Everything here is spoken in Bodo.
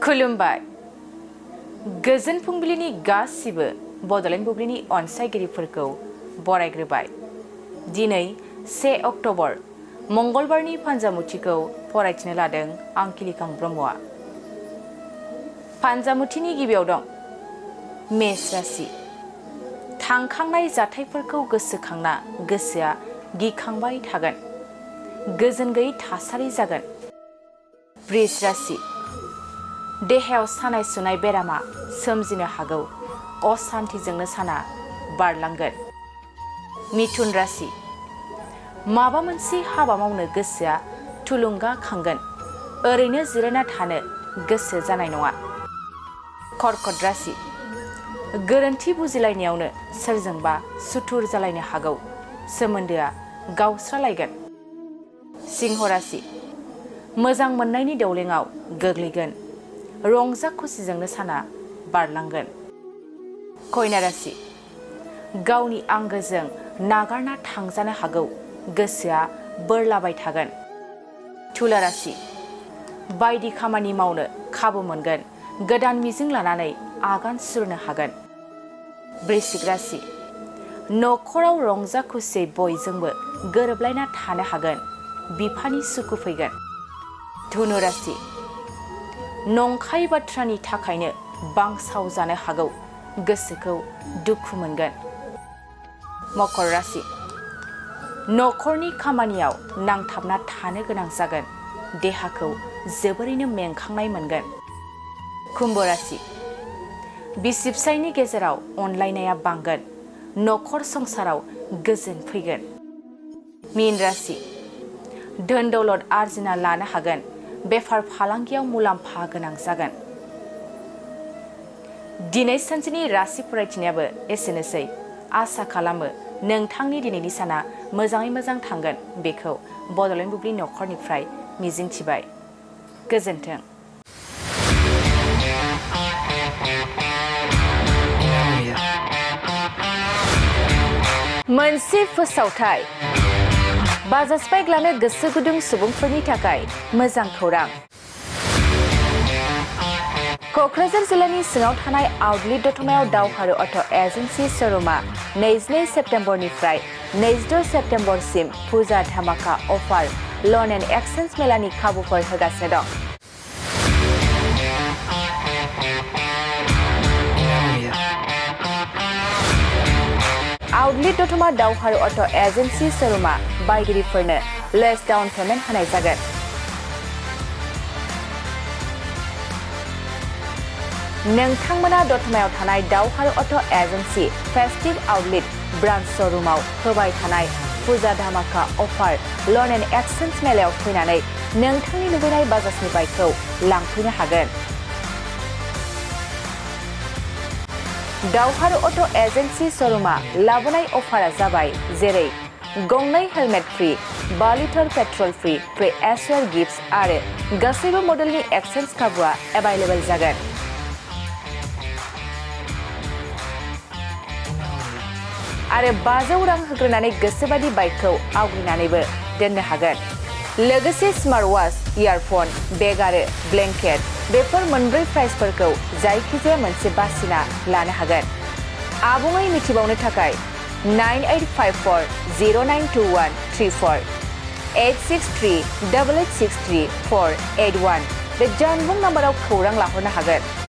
खुलुमबाय गोजोन फुंबिलिनि गासिबो बड'लेण्ड बुब्लिनि अनसायगिरिफोरखौ बरायग्रोबाय। दिनै 1 अक्ट'बर मंगलबारनि फान्जामुथिखौ फरायथिनो लादों आं किलिकां ब्रह्मआ। फान्जामुथिनि गिबियाव दं मेष राशि। थांखांनाय जाथायफोरखौ गोसोखांना गोसोआ गिखांबाय थागोन। गोजोन गैयै थासारि जागोन। वृष राशि। देहायाव सानाय सुनाय बेरामा सोमजिनो हागौ। असान्थिजोंनो साना बारलांगोन। मिथुन राशि। माबा मोनसे हाबा मावनो गोसोआ थुलुंगाखांगोन। ओरैनो जिरायना थानो गोसो जानाय नङा। कर्कट राशि। गोरोन्थि बुजिलायनायावनो सोरजोंबा सुथुर जालायनो हागौ। सोमोन्दोआ गावस्रालायगोन। सिंह राशि। मोजां मोननायनि दौलेङाव गोग्लैगोन। रंजा खुसिजोंनो साना बारलांगोन। कन्या राशि। गावनि आंगोजों नागारना थांजानो हागौ। गोसोआ बोरलाबाय थागोन। तुला राशि। बायदि खामानि मावनो खाबु मोनगोन। गोदान मिजिं लानानै आगान सुरनो हागोन। वृश्चिक राशि। न'खराव रंजा खुसियै बयजोंबो गोरोबलायना थानो हागोन। बिफानि सुखु फैगोन। धनु राशि। नंखाय बाथ्रानि थाखायनो बांसाव जानो हागौ। गोसोखौ दुखु मोनगोन। मकर राशि। न'खरनि खामानियाव नांथाबना थानो गोनां जागोन। देहाखौ जोबोरैनो मेंखांनाय मोनगोन। कुम्भ राशि। बिसि फिसायनि गेजेराव अनलायनाया बांगोन। न'खर संसाराव गोजोन फैगोन। मीन राशि। धोन दौलत आरजिना लानो हागोन। बेफार फालांगियाव मुलाम्फा गोनां जागोन। दिनै सानसेनि राशि फरायथिनायाबो एसेनोसै। आसा खालामो नोंथांनि दिनैनि साना मोजाङै मोजां थांगोन। बेखौ बड'लेण्ड बुब्लि न'खरनिफ्राय मिजिंथिबाय। गोजोन्थों। मोनसे फोसावथाय। बाजाज बाइक लानो गोसो गुदुं सुबुंफोरनि थाखाय मोजां खौरां। क'क्राझार जिल्लानि सिङाव थानाय आउटलेट दतमायाव दावहारु अट' एजेन्सि श'रुमआ 22 सेप्तेम्बरनिफ्राय 22 सेप्तेम्बरसिम फुजा धामाका अफार लन एन्ड एक्सचेन्ज मेलानि खाबुफोर होगासिनो दं। आउटलेट दतमा दावहारु अट' एजेन्सि श'रुमआ बायगिरिफोरनो लेस डाउन पेमेन्ट होनाय जागोन। नोंथांमोना दतमायाव थानाय दावहारु auto' agency festive outlet branch श'रुमाव होबाय थानाय फुजा धामाका अफार लन एन्ड एक्सचेन्ज मेलायाव फैनानै नोंथांनि लुबैनाय बाजाजनि बाइकखौ लांफैनो हागोन। दावहारु अट' एजेन्सि श'रुमआ लाबोनाय अफारा जाबाय जेरै गंनै helmet free, 5 litre petrol free, free एसवेर गिफ्ट्स आरो गासैबो मडेलनि एक्सचेन्ज खाबुआ एभाइलेबल जागोन। आरो 500 रां होग्रोनानै गोसोबादि बाइकखौ आवग्रिनानैबो दोननो हागोन। लोगोसे स्मार्ट वाच, इयारफन, बेग आरो ब्लेंकेट बेफोर मोनब्रै प्राइसफोरखौ जायखिजाया मोनसे बासिना लानो हागोन। आबुङै मिथिबावनो थाखाय 9854092134 8638863 481 बे जानबुं नाम्बाराव खौरां लाहरनो हागोन।